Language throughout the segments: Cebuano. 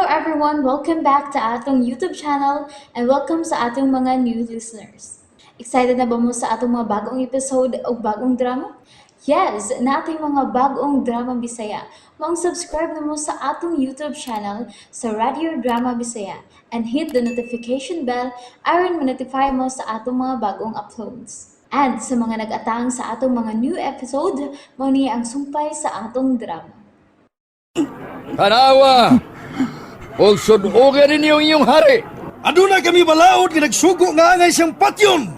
Everyone! Welcome back to atong YouTube channel and welcome sa atong mga new listeners. Excited na ba mo sa atong mga bagong episode o bagong drama? Yes, naa tay mga bagong drama Bisaya. Maong subscribe na mo sa atong YouTube channel sa Radio Drama Bisaya and hit the notification bell aron ma-notify mo sa atong mga bagong uploads. And sa mga nag-atang sa atong mga new episode, mao ni ang sumpay sa atong drama. Tanawa! Ug sud-uga ninyo ang inyong hari! Aduna kami balaod nga nagsugo nga angay siyang patyon.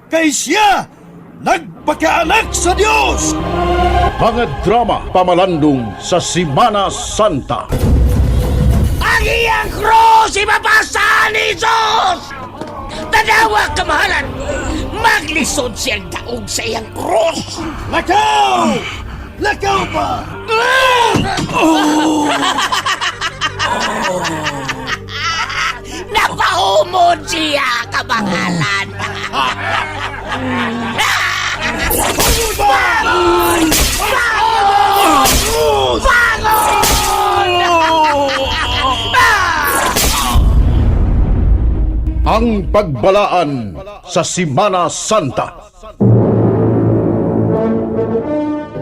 Kay siya nagpakaanak sa Dios. Mga drama pamalandong sa Simana Santa. Ang iyang krus ibabasa ni Jesus! Tanawa, kamahalan! Maglisod siyang daog sa iyang krus! Lakaw! Lakaw pa! Napahumod siya, kamahalan! Bangon! Bangon! Bangon! Ang pagbalaan sa Simana Santa.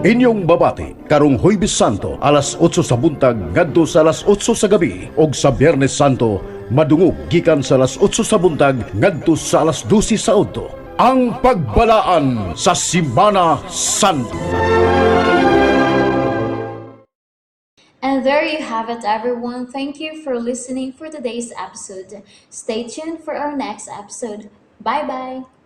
Inyong babati karong Huwebes Santo alas 8 sa buntag ngadto sa alas 8 sa gabi ug sa Biyernes Santo madungog gikan sa alas 8 sa buntag ngadto sa alas 12 sa udto. Ang pagbalaan sa Simana Santa. And there you have it, everyone. Thank you for listening for today's episode. Stay tuned for our next episode. Bye bye.